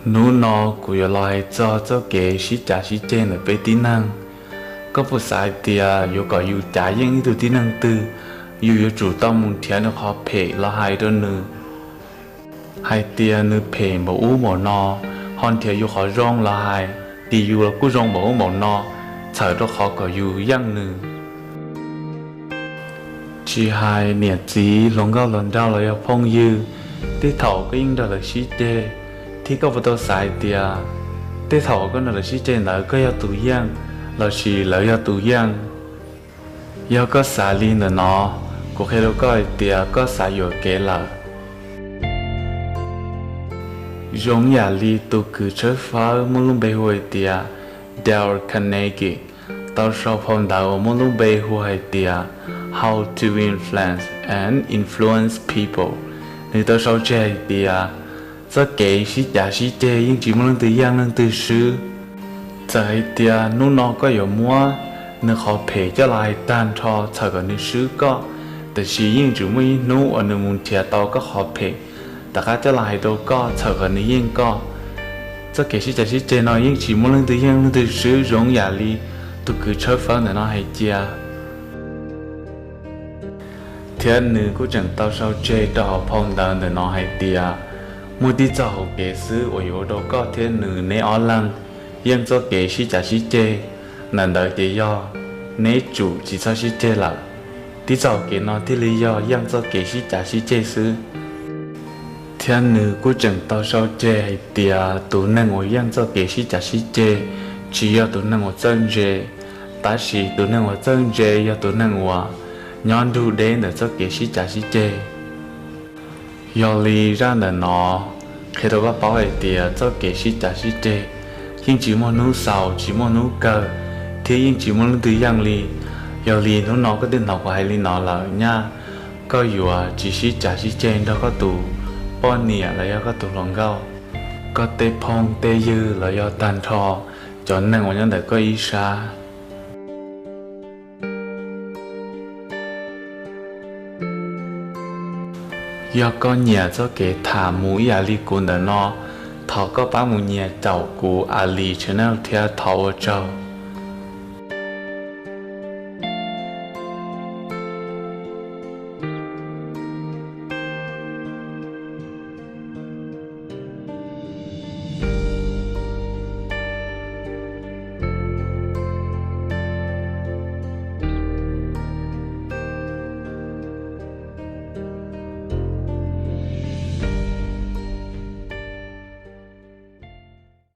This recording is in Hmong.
Hnub no kuv yuav los hais txog txoj kev sib cav sib ceg ntawm peb tib neeg. Koj puas xav hais tias yuav kom yus cav yeej ib tug tib neeg twg, yus yuav tsum tau mus nrhiav nws qhov phem los hais rau nws, hais tias nws phem npaum ub npaum no, ho nrhiav yus qhov zoo los hais tias yus los kuj zoo npaum ub npaum no, txhawm rau qhov kom yus yeej nws. Tsis hais niam txiv, hluas nkauj hluas nraug los yog phooj ywg, tej thaum koj yeej nrog lawv sib ceg, thiab koj puas tau xav hais tias tej thaum koj nrog lawv sib ceg ntawd koj yog tus yeej lossis lawv yog tus yeej? Yog koj xav li ntawm no, kuv qhia rau koj hais tias koj xav yuam kev lawm. Zoo yam li tus kws tshawb fawb muaj lub npe hu hais tias Dale Carnegie tau sau phau ntawv uas muaj lub npe hu hais tias How to Influence and Influence People. Nws tau sau tseg hais tias txoj kev sib cav sib ceg yeej tsis muaj leej twg yeej leej twg swb. Txawm hais tias hnub no koj yuav muab nws qhov phem coj los hais tag nrho txhawm kom nws swb koj, tiam sis yeej tseem muaj ib hnub uas nws mus nrhiav tau koj qhov phem, tom qab coj los hais rau koj txhawm kom nws yeej koj. Txoj kev sib cav sib ceg no yeej tsis muaj leej twg yeej leej twg swb, zoo yam li tus kws tshawb fawb ntawm no hais tias. Thiab nws kuj tseem tau sau tseg rau hauv phau ntawv ntawm no hais tias, muaj tib txoj hauv kev xwb uas yuav ua rau koj thiab nws neb ob leeg yeej txoj kev sib cav sib ceg. Ntawm ntawd ces yog neb tsum tsis txhob sib ceg lawm. Tib txoj hauv kev no thiaj li yog yeej txoj kev sib cav sib ceg xwb. Thiab nws kuj tseem tau sau tseg hais tias tus neeg uas yeej txoj kev sib cav sib ceg tsis yog tus neeg uas txawj ntse, tab sis tus neeg uas txawj ntse yog tus neeg uas nyob nrug deb ntawm txoj kev sib cav sib ceg. Yog li zaj ntawm no qhia rau koj paub hais tias txoj kev sib cav sib ceg yeej tsis muaj hnub xaus tsis muaj hnub kawg, thiab yeej tsis muaj leej twg yeej li. Yog li hnub no koj twb hnov kuv hais li no lawm nyaj, koj yuav tsis sib cav sib ceg nrog koj tus poj niam los yog koj tus hluas nkauj, koj tej phooj tej ywg los yog tag nrho cov neeg uas nyob ntawm koj ib sab. Yog koj nyiam txoj kev tham mus ib yam li kuv ntawm no, thov koj pab mus nyias caum kuv a li channel thiab thov ua tsaug.